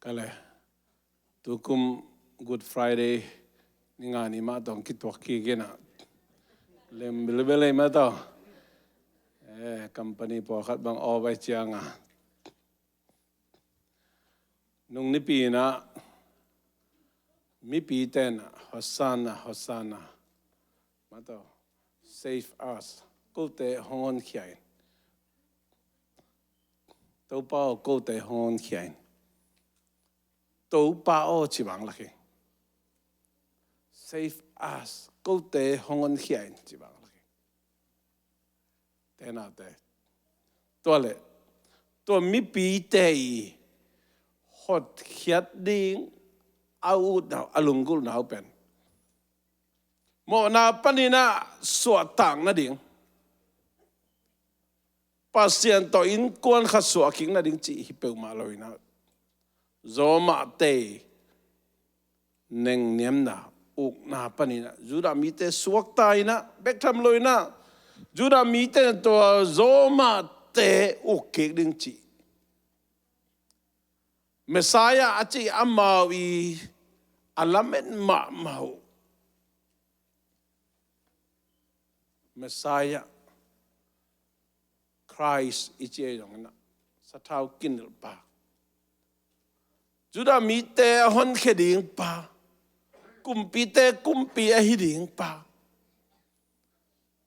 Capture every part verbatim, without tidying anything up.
Ele, tukum Good Friday ni nga ni mah tawh kituak kik in ah, lem bilbel ei mah tawh, eh, company pawlkhat bang aw vai ciang a, nung nipi in ah mipite in ah, "Hosanna, Hosanna," mah tawh, "Save us, kote hong honkhia in. Topa aw, kote hong honkhia in. Topa aw," ci bang lak hi. "Save us, kote hong honkhia in," ci bang lak hi. Te naute, tua leh tua mipite i hotkhiat ding a utna uh, a lunggulhna uh pen mawhna panin ah suahtak nading, Pasian tawh innkuan khat suahkik nading cih hi peuhmah lo in ah, Rom-te i nengniamna, ukna panin ah Judah mite suakta in ah, bek tham lo in ah, Judah mite in tua Rom-te uk kik ding cih, Messiah a cih amau i a lamet mahmah uh, Messiah, Christ i ci ahi zongin ah, sathau kinilhpa, Judah mite a honkhia ding pa, kumpite kumpi ahi ding pa,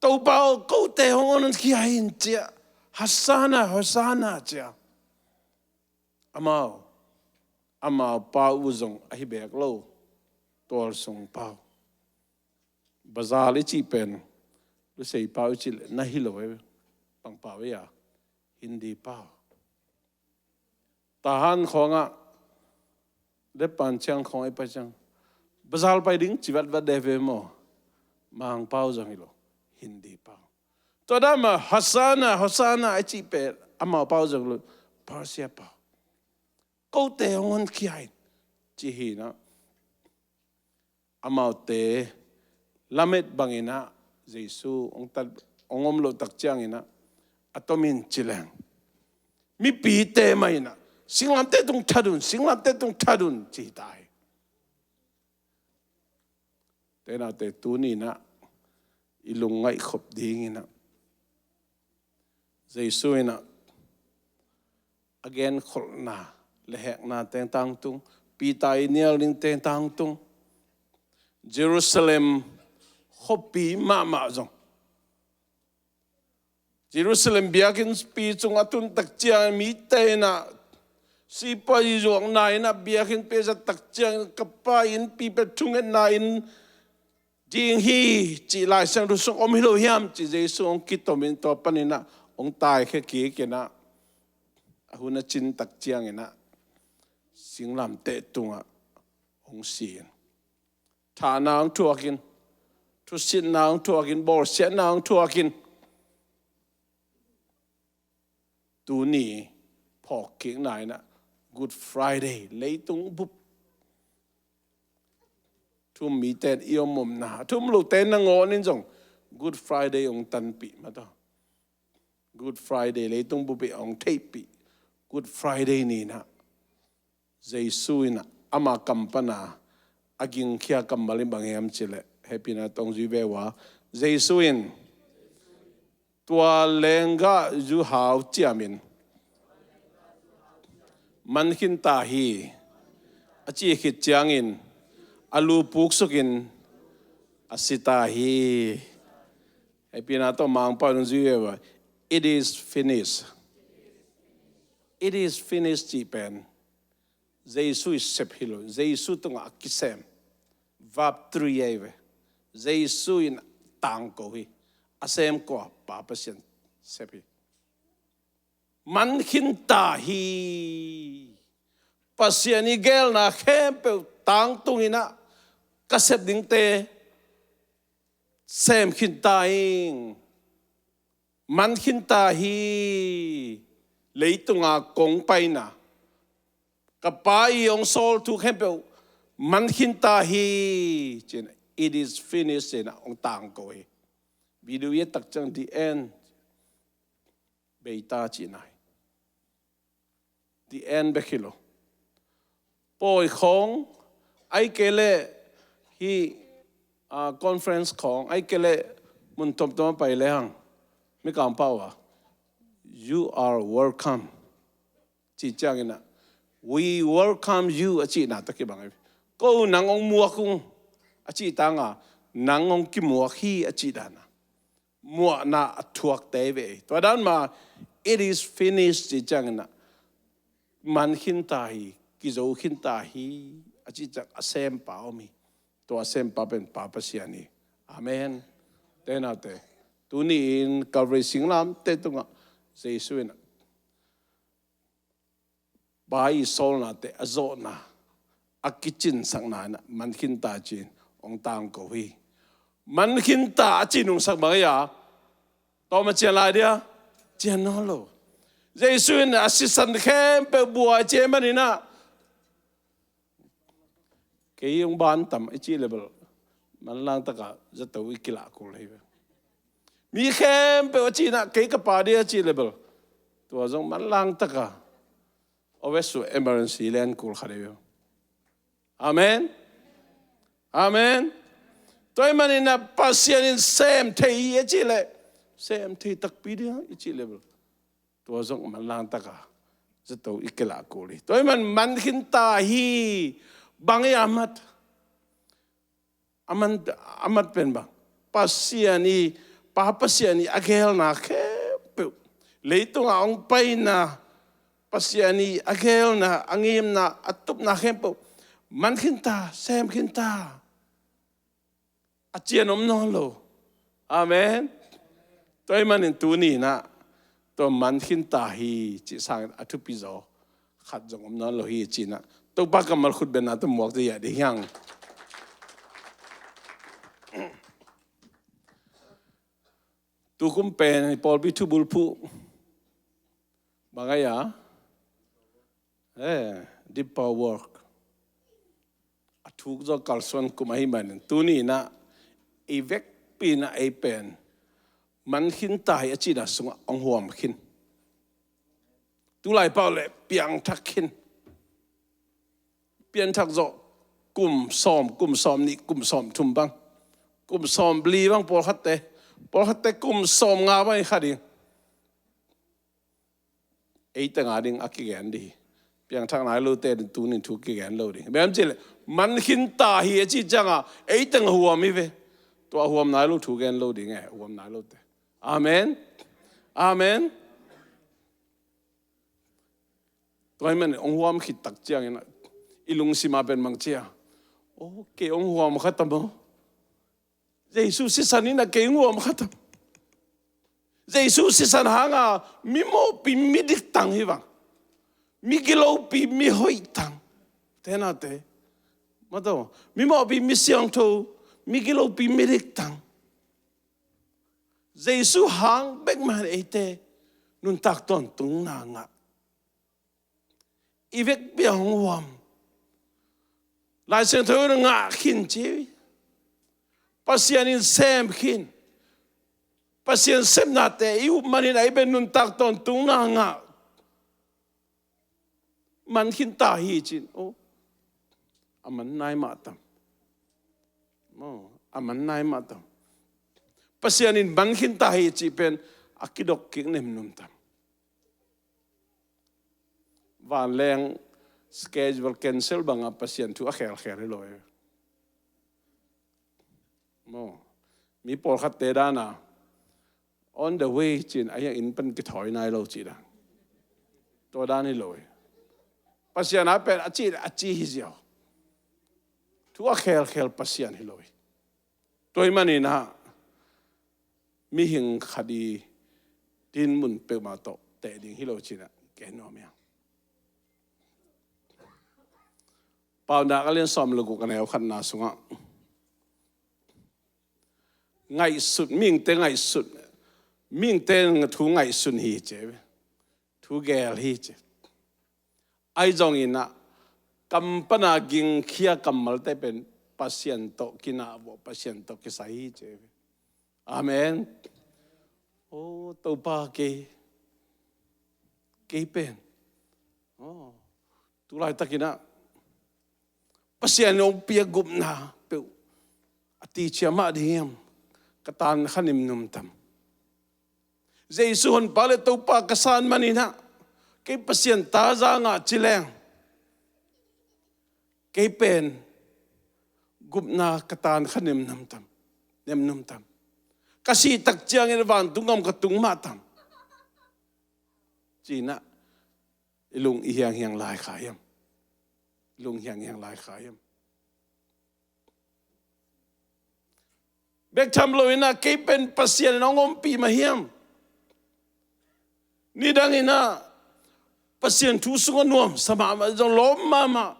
"Topa aw, kote hong honkhia in," ci a, "Hosanna, Hosanna," ci a, amau, amau pau uh zong ahi beek lo, tualsung pau. Bazar i cih pen, Lusei pau i cih leh na hi lo ei, Pangpau ei a, Hindi pau. Tahan khawngah le Panciang khawng i pai ciang, bazar pai ding ci vatvat de ve maw, Mangpau zong hi lo, Hindi pau. Tua dan mah Hosanna, Hosanna i cih pen amau pau zong lo, Persia pau. "Kote hong honkhia in," ci hi in ah, amaute lamet bangin ah Jesu hong tat, hong om loh tak ciangin ah, a tomin ci leng, mipite mah in ah, "Singlamteh tung that un, singlamteh tung that un," ci hi ta hi. Te naute, tuni in ah i lungngaih khop dingin ah, Jesu in ah a genkholhna le hekna teng tangtung, Peter i nial ding teng tangtung, Jerusalem khuapi mahmah zong, Jerusalem biakinnpi cung a tun tak ciang mite in ah, sipuai zuakna in ah biakinnpi a zat tak ciang, "Ka Pa innpi pen thungetna inn ding hi cih Lai Siangtho sung om hi lo hiam?" ci Jesu hong kitom in, tua panin ah hong taikhia kik in ah, a hun a cin tak ciangin ah singlamteh tungah hong si in, thahna hong thuak in, thusitna hong thuak in, bawlsiatna hong thuak in, tuni phawkkikna in ah Good Friday, leitung bup, thu-um mite in i om omna, thu-um lote nangawn in zong Good Friday hong tanpih mah tawh, Good Friday, leitung bup i hong theihpih Good Friday ni in ah, Jesu in ah ama kam pan a a gingkhia kammal in bang hiam cih leh, hehpihna tawh hong zui ve uh a, Jesu in, "Tua lenggah zu hau ciamin man khin ta hi," a cih khit ciangin a lu puksukin a si ta hi. Hehpihna tawh Mangpau in hong zui ve uh a, "It is finished." "It is finished" cih pen Jesu i sep hi lo, Jesu tungah a kisem, verb three ahi ve. Jesu in tangko hi. A sem kua? Pa Pasian sep hi. "Man khin ta hi. Pasian i geelna khempeuh tangtung in ah ka sep dingte sem khin ta ing. Man khin ta hi. Leitunga kong paina, ka Pa i hong sawl thu khempeuh man khin ta hi," ci-in, "It is finished," ci-in ah hong tangko hi. Video i et tak ciang, "The end," bei ta cihna hi. The end bek hi lo. pawi khawng, ahih kei leh hih, ah, conference khawng, ahih kei leh mun tuamtuam a pai lehang, Mikang pau ah, "You are welcome," cih ciangin ah, "We welcome you," a cihna tawh kibang hi. "Ko nang hong muak ung," a cih tangah, "Nang hong kimuak hi," a cih dan ah, muahna a thuakte hi ve. Tua dan mah, "It is finished," cih ciangin ah, man khinta hi, kizo khinta hi, a cih ciang a sempa om hi. Tua a sempa pen Pa Pasian hi. Amen. Te naute, tuni-in Calvary singlamteh tungah Jesu in Pa' sawlnate a zawhna, a kicinsakna in ah man khinta ci-in hong tangko hi. Man khinta a ci nungsak bang hi a, tawm a cian lai dia, cian nawn lo. Jesu in a sisan khempeuh buai ci ahih manin ah, "Kei hong ban tam," i cih leh bel, manlang takah zato i kilah kul hi ve. "Mi khempeuh," a cih in ah, "Kei ka Pa dia," a cih leh bel, tua zong manlang takah, "Ovesu emergency len kul khat hi ve." Amen. Amen. Tua ahih manin ah Pasian in sem thei hi a cih leh, sem thei takpi dia i cih leh bel, tua zong manlang takah zato i kilah kul hi. Tua ahih man man khinta hi. Bang hi a mat? A man, a mat pen bang? Pasian i, Pa Pasian i a geelna khempeuh, leitungah hong paina, Pasian i a geelna, a ngimna, a tupna khempeuh man khinta, sem khinta, a cian om nawn lo. Amen. Tua ahih manin tuni in ah, tua man khinta hi cih sangin a thupi zaw khat zong om nawn lo hi ci-in ah, Topa kammal khutbetna tawh muak zaw ding hi hang. Tukum pen i pawlpi thubulphuh bang hi a, eh, deeper work, a thuk zaw kalsuan kum ahih manin, tuni in ah i vekpi in ah ei pen man khinta hi a cihna sungah hong huam khin. Tulai pau leh piangthak khin. Piangthak zawh kum sawm, kum sawm nih, kum sawm thum bang, kum sawm li bang pawlkhatte, pawlkhatte kum sawm nga bang hi kha ding. Ei teng a ding a kigen ding hi. Piangthak nai lote tuni in thu kigen lo ding. Bang hiam cih leh man khinta hi a cih ciangah ei teng a huam hi ve. Tua a huam nai lo thu gen lo ding e, huam nai lote. Amen. Amen. Tua ahih manin hong huam khit tak ciangin i lungsim ah pen bang ci a, "Oh, kei hong huam kha tam aw. Jesu sisan in ah kei hong huam kha tam. Jesu sisan hanga mi mawhpi mi dik tang hi vang. Mi gilopi mi hoih tang." Te naute, mataw, mi mawhpi mi siangtho, mi gilopi mi dik tang. Jesu hang bek mah in eite nuntak tawntungna ngah. I vekpi a hong huam, Lai Siangtho in ngah khin ci. Pasian in sem khin. Pasian sepnate i up manin ei pen nuntak tawntungna ngah. Man khinta hi ci-in, oh, a man nai mah tam. Oh, a man nai mah tam. Pasian in man khinta hi cih pen a kidok kik nemnum tam. Vanleng schedule cancel bangah Pasian thu a khelkhel hi lo e. Maw, mi pawlkhatte dan a, "On the way," ci-in a hiang inn pan kithawi nai lo cih dan. Tua dan hi lo hi. Pasian a pen a cih, a cih hi ziau. Thu a khelkhel Pasian hi lo hi. Tua ahih manin ah mihing khat i dinmun peuhmah tawh teh ding hi lo ci-in ah gen nuam hi hang. Paunak a lian sawm le guk a neu khatna sungah, ngaihsut, mihingte ngaihsut, mihingte thu ngaihsun hi ci ve. Thu gel hi ci. Ahi zongin ah kam pana gingkhia kammalte pen Pasian tawh kinah vawh, Pasian tawh kisai hi ci ve. Amen. Oh, Topa, kei, kei pen, oh, tu laitakin ah Pasian in hong piak gupna peuh a ticia mah ding hiam? Ka tan kha nimnum tam? Jesu honpa le Topa ka san maninah kei Pasian ta za ngah ci leng kei pen gupna ka tan kha nimnum tam? Nimnum tam? Ka sih tak ciangin vantung gam ka tung mah tam? Cinah i lung i hianghiang lai kha hiam? I lung hianghiang lai kha hiam? Bek tham loinah kei pen Pasian in hong ompih mah hiam? Nidanginah Pasian thu sungah nuamsa mahmah zong lawm mahmah,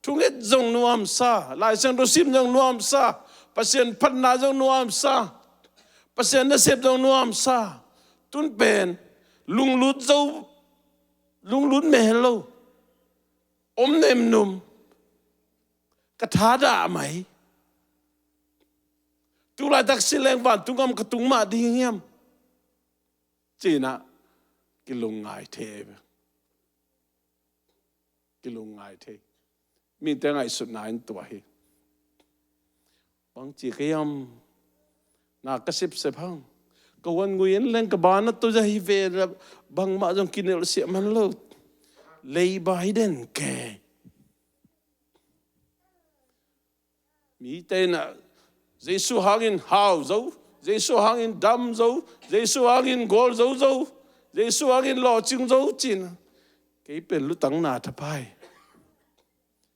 thunget zong nuamsa, Lai Siangtho sim zong nuamsa, Pasian phatna zong nuamsa, Pasian nasep zong nuamsa, tun pen lunglut zo, lunglut mel lo, om nemnum, ka thadah mai. Tulaitak sileng vantung gam ka tung mah ding hiam? Cinah kilungngai thei. Kilungngai thei. Mite ngaihsutna in tua hi. Bangci ka hiam? Na ka sepsep hang ka huan ngui en leng ka bana to za hi ve. Bangmah zong kinelh siah man lo. Leibai den ke. Mite inah Jesu hangin hau zo, Jesu hangin dam zo, Jesu hangin gual zo zo, Jesu hangin lawhcing zo cin. Kei pen lutang na thapai.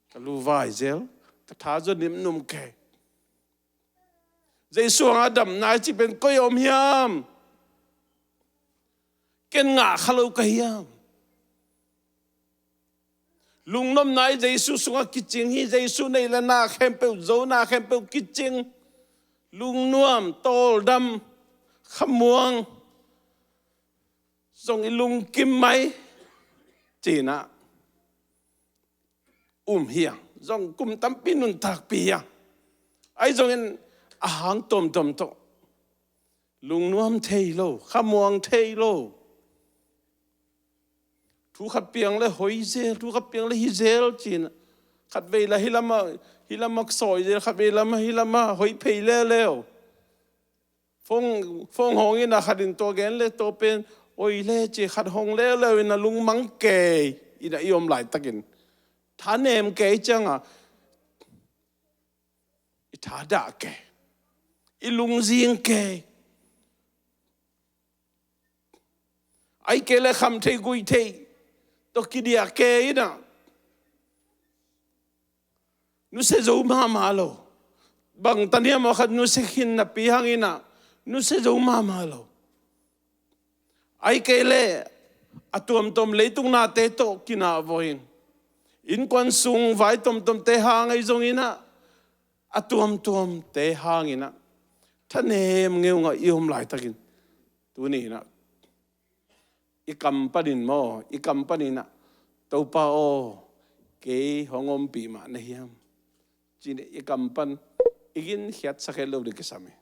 Ka lu vai zel, ka tha zaw nimnum kei. Jesu hanga damna i cih pen koi om hiam? Ken ngah kha lo ka hiam? Lungnopna i Jesu sungah kicing hi. Jesu neih le na khempeuh, zona khempeuh kicing. Lungnuam, tawldam, khamuang, zong i lungkim mai cinah um hi a, zong kum tampi nuntakpih hi a. Ahi zongin a hang tuamtuam tawh lungnuam thei lo, khamuang thei lo. Thu khat piang le hoi zel, thu khat piang le hi zel cin. Khat vei la hi lama, hi lama sawi zel, khat vei lama hi lama hoi phei leuleu. Phone, phone hong ina khat in tua gen le tua pen oi le ci, khat hong leuleu ina lungmang kei ina i om laitakin, thanem kei cianga i thadah kei, i lungzing kei. Ai kei le kham thei gui thei tawh kidiah kei ina nusia zo mahmah lo. Bang taniam aw khat nusia khin napi hang ina nusia zo mahmah lo. Ai kei le a tuamtuam leitung nate tawh kinah vaw in, innkuan sung vai tuamtuamte hang ahi zong ina a tuamtuamte hang ina thanem ngeungau i om laitakin, tuni ina i kam panin maw, i kam panin ah, Topa aw, kei hong ompih mah na hiam? Cin i kam pan i ginkhiatsak het lo ding kisam hi.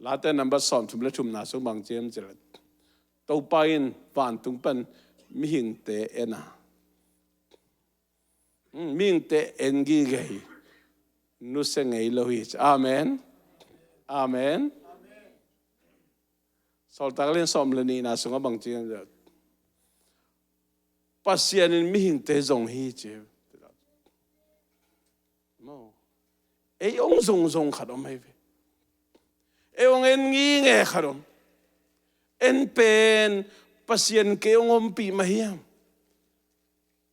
Late number sawmthum le thumna sung bang ciam cilet, Topa in vantung pan mihingte en a, mihingte en gige hi. Nusia ngei lo hi. Amen. Amen. Sawltak lian sawm le nihna sungah bang ci, Pasian in mihingte zong hi ci. Ei hong zongzong khat om hi ve. Ei hong en gige khat om. En pen Pasian kei hong ompih mah hiam?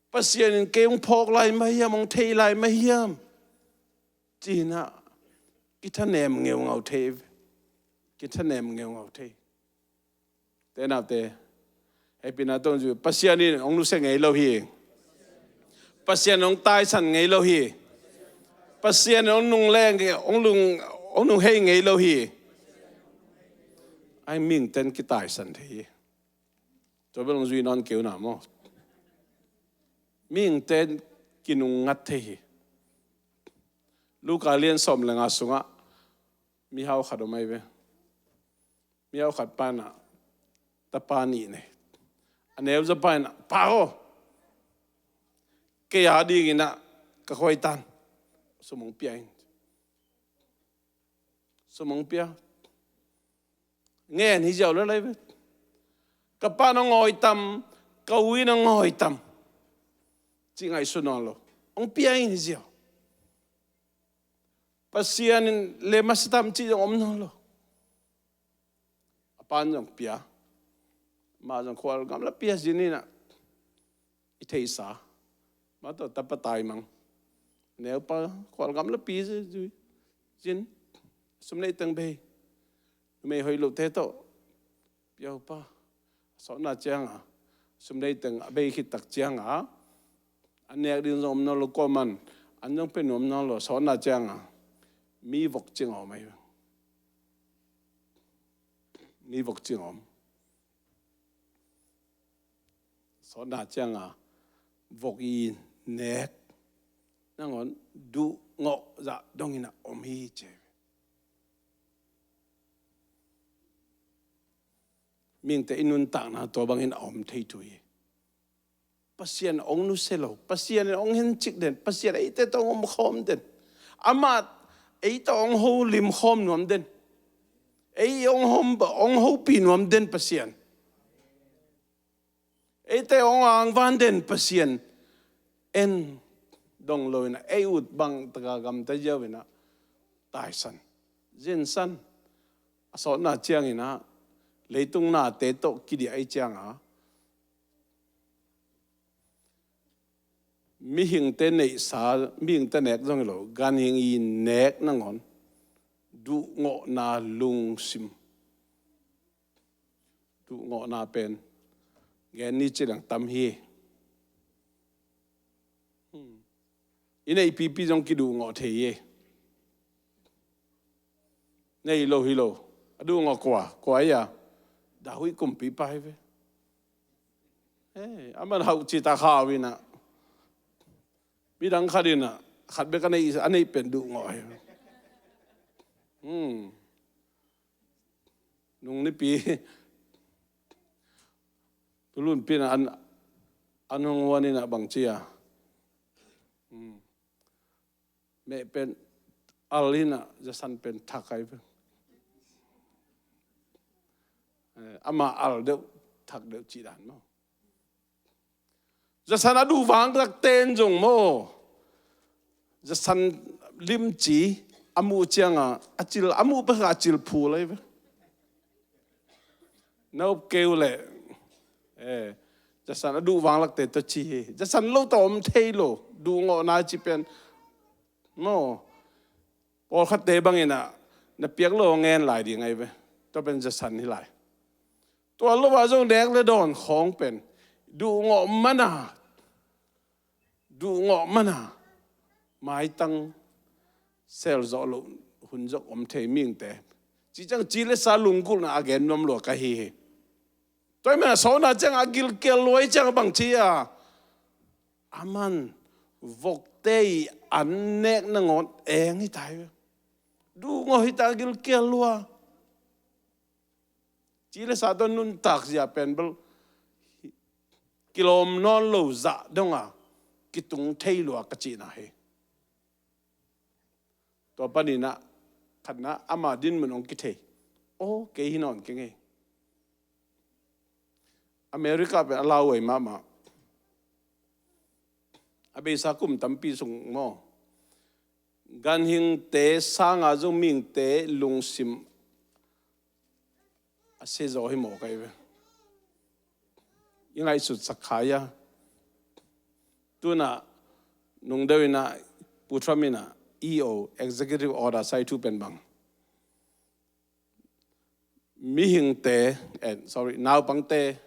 Pasian in kei hong phawk lai mah hiam, hong thei lai mah hiam? Cinah kithanem ngeungau thei, kithanem ngeungau thei. Te naute, hepina tong zu, Pasian in hong nusia ngei lo hi. Pasian in hong taisan ngei lo hi. Pasian in hong nung le hong lung, hong nung hei ngei lo hi. Ai mihingten kitaisan thei hi. Tua bel hong zui nawn kei uh na maw? Mihingte kinungngat thei hi. Luka lian sawm le nga sungah mihau khat om ahi ve. Mihau khat pa inah tapa nih nei. A neu za pa inah, Pa aw, kei a dingin ah ka khuaitan sum hong pia in. Sum hong pia. Ngen hi ziau le lai ve. Ka pa in hong ngawi tam, ka u in hong ngawi tam, ci ngaihsun nawn lo. Hong pia in hi ziau. Pasian in le masa tam ci zong om nawn lo. A pa in zong pia. Amah zong khual gamla pia zin in ah i theihsa. Mah tawh tapa taimang. Neupa khual gamla pia zin. Sum neih teng bei. Numei hoih lote tawh pia uh pa. A sawtna ciang a sum neih teng a bei khit tak ciang a, a nek ding zong om nawn lo, kuaman an zong pia nuam nawn lo. A sawtna ciang a mi vok cing a om ahi. Mi vok cing a om. Sawtna ciang a vok i nek nangawn duhngawh zah dongin a om hi ci. Mihingte i nuntakna tua bangin a om thei thu hi. Pasian hong nusia lo, Pasian in hong hencik den, Pasian eite tawh hong omkhawm den. Amah ei tawh hong holimkhawm nuam den. Ei hong hom, hong hopih nuam den Pasian. Eite hong angvan den Pasian en dong lo in ah, ei ut bang taka gamta ziau in ah taisan, zinsan. A sawtna ciangin ah leitung nate tawh kidiah ahi ciang a, mihingte neihsa, mihingte nek zong hi lo, ganhing i nek nangawn duhngawhna lungsim. Duhngawhna pen gen ni ci leng tam hi. Hmm. I neihpipi zong kiduhngawh thei hi. Nei lo hi lo. A duhngawh kua, kua hi a? David kumpipa hi ve. He, aman hauh ci ta khau in ah, midang khat in ah khat bek a neih, a neih pen duhngawh hi. Hmm. Nung nipi, tu lunpi in ah an, an hong huan in ah bang ci a? Hmm. Meh pen al in ah, zasan pen thak ahi ve. Eh, amah al deuh, thak deuh cih dan maw? Zasan a duh vang tak ten zong maw, zasan limci a muh ciang a, a cil, a muh pek a cil phul ahi ve. Na up kei uh leh, eh, zasan a duh vang lakte tawh ci hi. Zasan lo tawh om thei lo, duhngawhna ci pen maw, pawlkhatte bangin ah na piak lo ngen lai ding ahi ve. Tua pen zasan hi lai. Tua lo ah zong nek le dawn khawng pen duhngawh man a, duhngawh man a maitang sel zawh loh hun zong om thei mihingte. Ci ciang ci le sa lunggulhna a gen nuam lua ka hi hi. Tua ahih manin a sawtna ciang a gilkial lua ahih ciang bang ci a, aman vokte i an nek nangawn eng hi ta hi. Duhngawh hi ta, gilkial lua. Ci le sa tawh nuntak zia pen bel kilawm nawn lo zah dong a kitung thei lua ka cihna hi. Tua panin ah khatna ama dinmun hong kithei. Aw, kei hi nawn keng ei. America pen a lauhuai mahmah. A beisa kum tampi sung maw, ganhingte sanga zong mihingte lungsim a siazaw hi mawk ahi ve. I ngaihsutsak kha hia? Tu-in ah nungdeuh in ah Pu Trump in ah E O, Executive Order, sai thu pen bang? Mihingte, eh, sorry, naupangte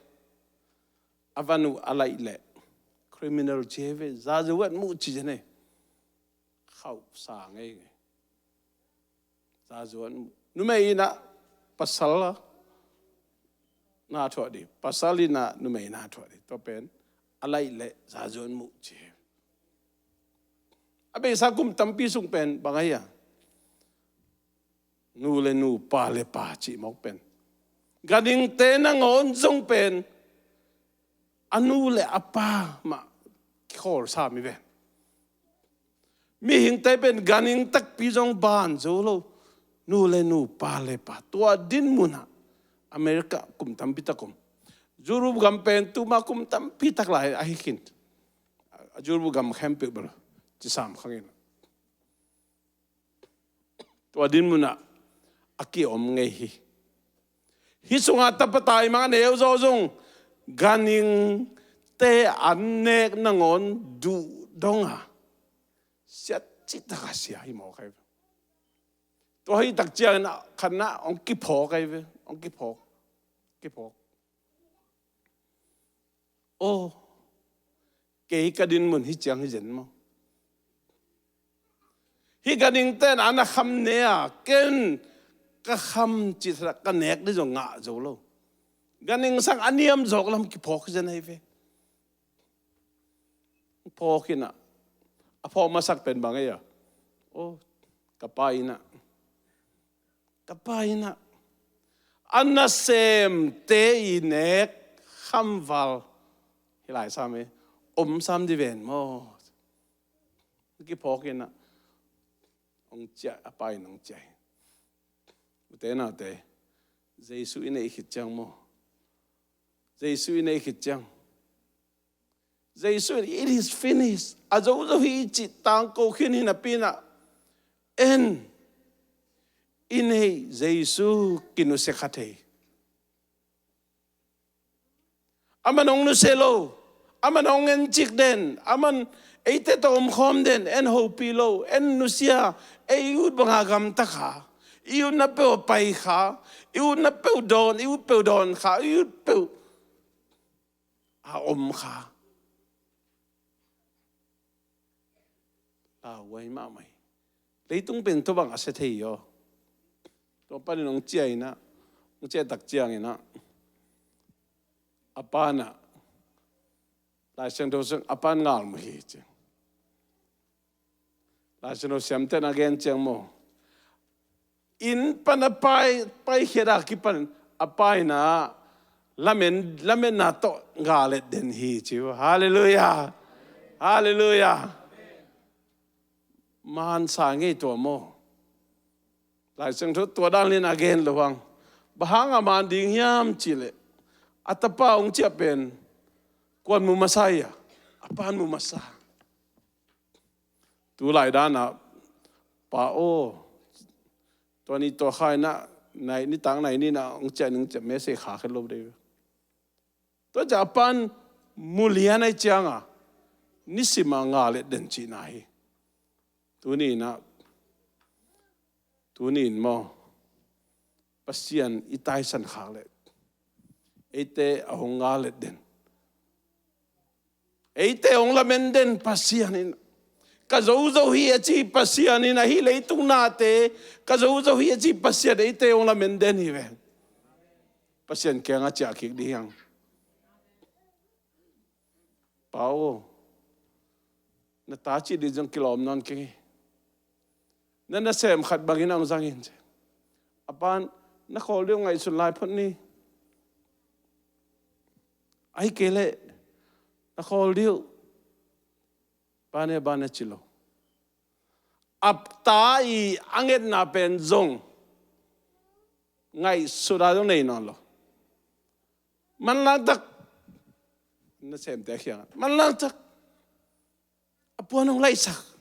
a van uh a laih leh criminal ci hi ve, zazu an muh ci zen hi. Khauh sa ngei ngei. Zazu an muh. Numei in ah pasal a na thuah ding, pasal in ah numei na thuah ding. Tua pen a laih leh zazu an muh ci hi. A beisa kum tampi sung pen bang ahi a? Nu le nu, pa le pa cih mawk pen. Ganhingte nangawn zong pen a nu le a pa mah khawl sam hi ve. Mihingte pen ganhing takpi zong ban zo lo. Nu le nu, pa le pa, tua dinmun ah America kum tampi tak om. Europe gam pen tuma kum tampi tak lai ahi khin. A Europe gam khempeuh bel ci sam khang in. Tua dinmun ah a kiom ngei hi. Hih sungah tapa taimang a neuzaw zong ganhingte an nek nangawn duh dong a, siat cih tak a sia hi mawk ahi ve. Tua hi tak ciangin a khatna hong kiphawk ahi ve, hong kiphawk, kiphawk. Aw, kei ka dinmun hi ciang hi zen maw? Hih ganhingte in an a kham ne a, ken ka kham cih tak ka nek ding zong ngah zo lo. Ganhing sang a niam zawk lam kiphawk hi zen ahi ve. Phawk in ah, a phawk masak pen bang ei a? Aw, ka pa in ah, ka pa in ah, a nasemte i nek khamval hi lai sam hi, om sam ding ven maw? Kiphawk in ah, hong ciah, a pa in hong ciah hi. Ute naute, Jesu i neih khit ciang maw? Jesu i neih khit ciang, Jesu in, "It is finished." A zozo hi cih tangko khin hi napi in ah, en, i neih Jesu kinusia kha thei. Aman hong nusia lo, aman hong en cik den, aman eite tawh omkhawm den, en hopih lo, en nusia, ei ut banga gamta kha, i utna peuh a pai kha, i utna peuh dawn, i ut peuh dawn kha, i ut peuh a om kha. Lauhuai mahmah hi. Leitung pen tua bang a sia thei hi aw. Tua panin hong ciah in ah, hong ciah tak ciangin ah, a pa in ah, Lai Siangtho sung a pa in ngal mah hi ci. Lai Siangtho siamte in a gen ciang maw, inn pan a pai, paikhiat a kipan a pa in ah lamen, lametna tawh ngal et den hi ci uh. Halleluiah. Halleluiah. Mansa ngei tua maw? Lai Siangtho tua dan lian a gen lo hang. Bang hang a man ding hiam cih leh, a tapa hong ciah pen kuan mu masa hi a? A pan mu masa. Tulai dan ah, pa aw, tua ni tua kha in ah, nai, nitak nai ni in ah hong ciah ning ci a, message kha khe lo dei. Tua ciang a pan mu lian ahih ciangin nisim a ngal et den cihna hi. Tuni in ah, tuni in maw, Pasian i taisan khak leh eite a hong ngal et den, eite hong lamen den Pasian in, ka zozo hi a ci Pasian in, ahi leitung nate ka zozo hi a ci Pasian eite hong lamen den hi ve. Pasian kiangah ciah kik ding hi hang. Pa aw, na ta cih ding zong kilawm nawn keng hi. Na nasem khat bangin a hong zang in ci. A pan, na khawl ding uh ngaihsun lai phot ni. Ahih kei leh na khawl ding uh, pa ne, pa ne ci lo. A ta i a ngetna pen zong ngaihsut a zong nei nawn lo. Manlang tak, nasemte a kiangah manlang tak, a puan hong laihsak.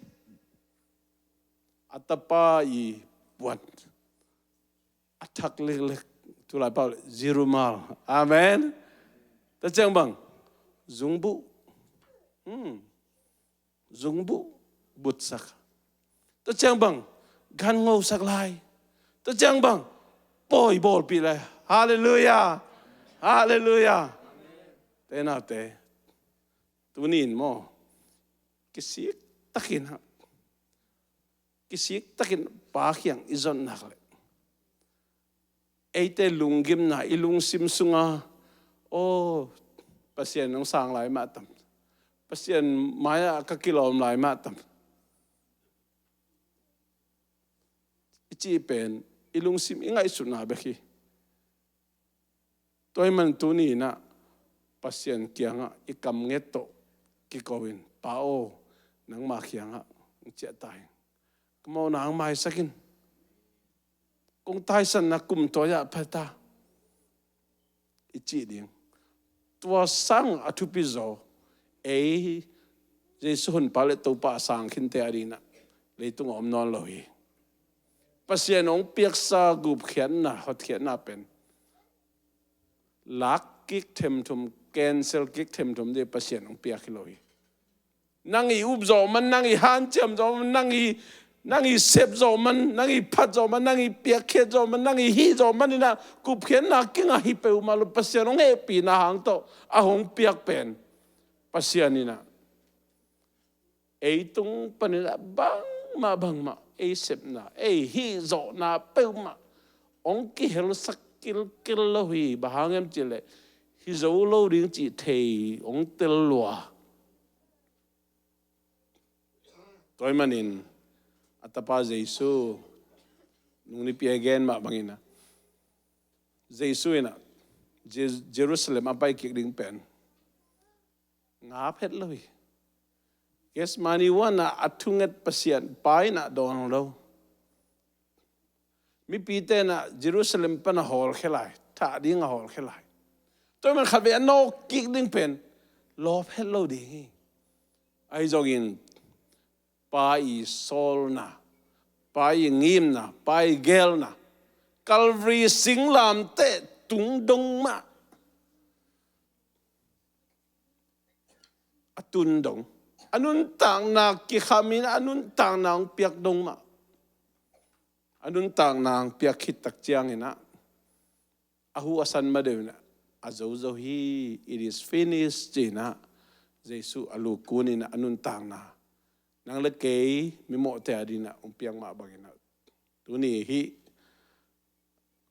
A tapa i puan a thak leklek, tulai pau leh zirumal. Amen. Tua ciang bang, zungbuh. Hmm. Zungbuh butsak. Tua ciang bang, gan ngosak lai. Tua ciang bang, pawi bawlpih lai. Halleluiah. Halleluiah. Te naute, tuni in maw, kisik takin, kisik takin Pa kiang i zon nak leh, eite lunggimna i lungsim sungah, aw, Pasian hong sang lai mah tam, Pasian mai-ah ka kilawm lai mah tam, i cih pen i lungsim i ngaihsutna bek hi. Tua ahih man tuni in ah Pasian kiangah i kam nget tawh, kiko in, "Pa aw, nangma kiangah hong ciah ta ing. Ka mawhna hong maisak in. Kong taisanna kum tawi ah pha ta," i cih ding. Tua sang a thupi zaw, ei Jesu Honpa le Topa a sang khinte a dinah leitung a om nawn lo hi. Pasian hong piaksa gupkhiatna, hotkhiatna pen lak kik themthum, cancel kik themthum ding Pasian hong piak hi lo hi. Nang i up zawh man, nang i hanciam zawh man, nang i, nang i sep zawh man, nang i phat zawh man, nang i piakkhiat zawh man, nang i hih zawh man inah gupkhiatna kingah hi peuhmah lo. Pasian hong hehpihna hang tawh a hong piak pen Pasian inah ei tung paninah bangmah bangmah, ei sepna, ei hih zawhna peuhmah hong kihelsak kilkel lo hi. Bang hang hiam cihleh, hi zo lo ding cih thei hong tel lua. Tua ahih manin a tapa Jesu, nung nipi a i gen mah banginah, Jesu inah Je-, Jerusalem a pai kik ding pen ngap het lo hi. Gethsemane huanah a thunget Pasian Pa inah dawn lo. Mipite inah Jerusalem pan a hawlkhia lai, thah ding a hawlkhia lai. Tua ahih man khatvei a nawk kik ding pen lawp het lo ding hi. Ahi zongin Pa i sawlna, Pa i ngimna, Pa i geelna, Calvary singlamteh tung dong mah, a tun dong, a nuntakna kikham in a nuntakna hong piak dong mah, a nuntakna hong piak khit tak cianginah a hu a san ma deuh inah a zo zo hi. "It is finished," ci-inah Jesu a lukun inah a nuntakna nang le kei mimawhte a dinah hong piak mah banginah, tuni hih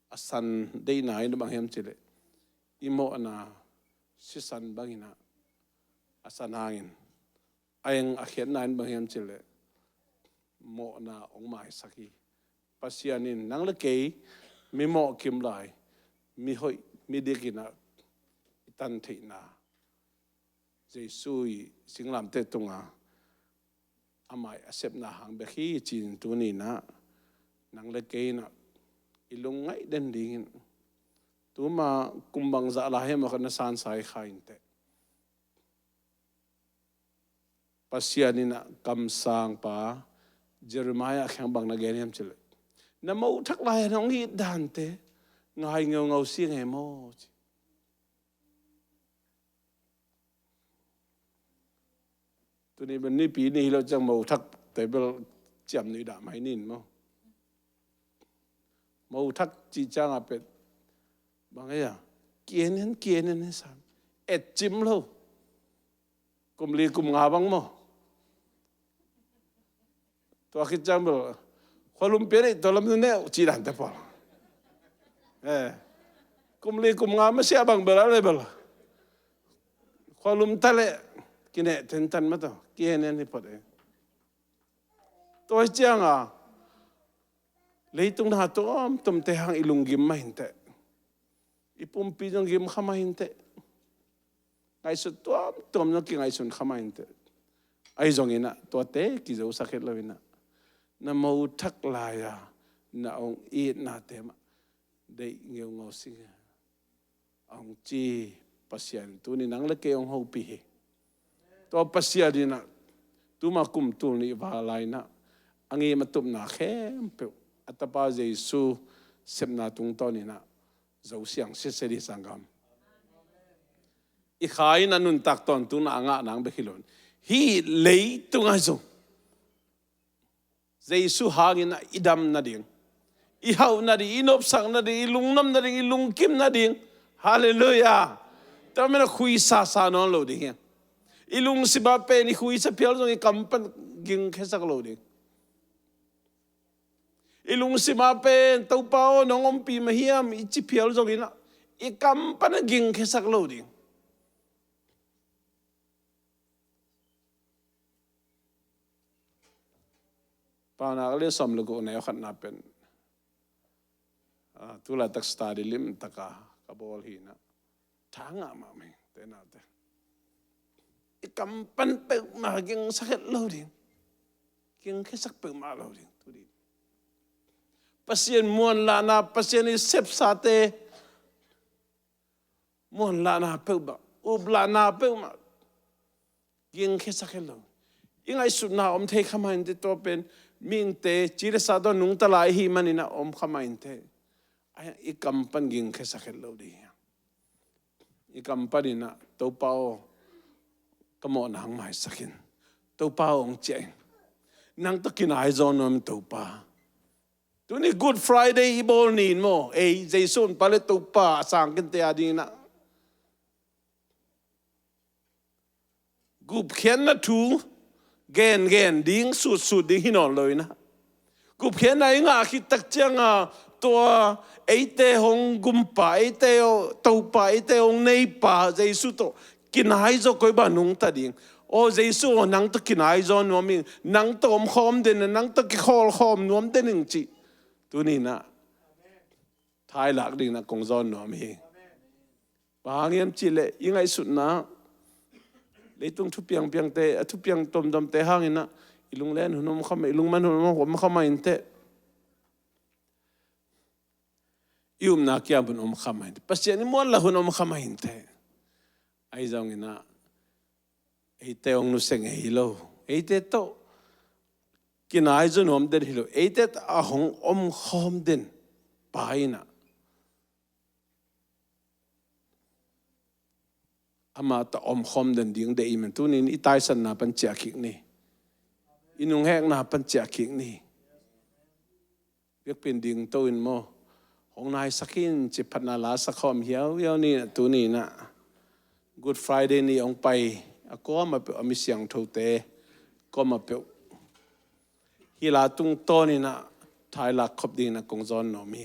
a san deihna in bang hiam cihleh, i mawhna sisan banginah a san hangin, a eng a khiatna in bang hiam cihleh, mawhna hong maisak hi. Pasian in nang le kei mimawh kim lai, mihoih midik inah i tan theihna, Jesu i singlamteh tunga amah i a sepna hang bek hi ci-in tuni inah nang le kei inah i lungngaih den dingin, tuma kum bangzah lai hiam aw ka na sansa i kha inteh. Pasian inah kamsangpa Jeremiah kiang bang na gen hiam cihleh, "Na mothak lai-a nong it dante ngai ngeungau si nge maw?" ci. Tuni bel nipi ni hi lo ciang mothak te bel ciam nui dah mai nin maw? Mothak cih ciangah pet bang hia, kienen kienen hi sam, et cim lo. Kum li kum nga bang maw? Tua khit ciang bel khualum pia dei tua lam neu cih dante pawl. Eh, kum li kum nga masiah bang bel a le bel khualum ta leh kineh tentan mah tawh kienen hi phot e. Tua hi cianga leitung na tuamtuamte hang i lunggim mah inteh, i pumpi zong gim kha mah inteh, ngaihsut tuamtuam zong kingaihsun kha mah inteh. Ahi zonginah tuate kizosak het loinah na mothak lai-a na hong itnate mah deih ngeungau sing a hong ci Pasian tuni nang le kei hong hopih hi. Tua Pasian inah tuma kum tul nih val lai-inah a ngim a tupna khempeuh a tapa Jesu sepna tungtawninah zosiang sitset hi sanggam. I kha in a nuntak tawntungna a ngah nang bek hi lo in hih leitung ah zong Jesu hangin a i dam nading, i hauh nading, i nopsak nading, i lungnuam nading, i lungkim nading. Halleluiah. Tua men a khuisasa nawn lo ding hi. I lungsim ah pen i khuisa phial zong i kam pan gingkhesak lo ding. I lungsim ah pen Topa aw nong ompih mah hiam i ci phial zonginah i kam pan a gingkhesak lo ding. Paunak a lian sawm le guk neu khatna pen, ah, tulaitak study limtaka ka bawl hinah tha ngah mahmah hi tenate. I kam pan peuhmah gingsak het lo ding. Gingkhiasak peuhmah lo ding. Tu ding. Pasian muanlahna, Pasian i sepsate muanlahna peuhmah, uplahna peuhmah gingkhiasak het lo. I ngaihsutna om thei kha mah inteh, tua pen mihingte ci le sa tawh nungta lai ahih manin ah om kha mah inteh. Ai, i kam pan gingkhiasak het lo ding hi. I kam panin ah, Topa aw, ka mawhna hong maisak in. Topa aw, hong ciah in. Nang tawh kinai zaw nuam in, Topa. Tuni Good Friday i bawl ni in maw, ei, Jesu hong pai leh Topa a sang kinte a dingin ah gupkhiatna thu gengen ding, sutsut ding hi nawn lo in ah, gupkhiatna i ngah khit tak ciang a, tua eite hong gumpa, eite hong topa, eite hong neipa Jesu tawh kinai zaw, koi bang nungta ding? Aw Jesu aw, nang tawh kinai zaw nuam ing, nang tawh om khawm den, nang tawh kikhawl khawm nuam den ing, cih tuni in ah thailak dingin ah kong zawn nuam hi. Bang hang hiam cih leh i ngaihsutna, leitung thupiang piangte, a thupiang tuamtuamte hangin ah i lunglen hun om kha mah, i lungman hun om kha mah inteh. I upna kiam hun om kha mah inteh. Pasian i muanlah hun om kha mah inteh. Ahi zongin ah eite hong nusia ngei hi lo, eite tawh kinai zaw nuam den hi lo, eite tawh a hong om khawm den Pa in ah amah tawh om khawm den ding deih i hih manin tuni in i taisanna pan ciah kik ni. I nunghekna pan ciah kik ni. Biakpiin dingto in maw, hong naisak in, cih phatna la sa khawm hiauhiau ni. Tuni in ah Good Friday ni hong pai a, kuamah peuh, a mi siangthote kuamah peuh, hih la tungtawnin ah thailak khop dingin ah kong zawn nuam hi.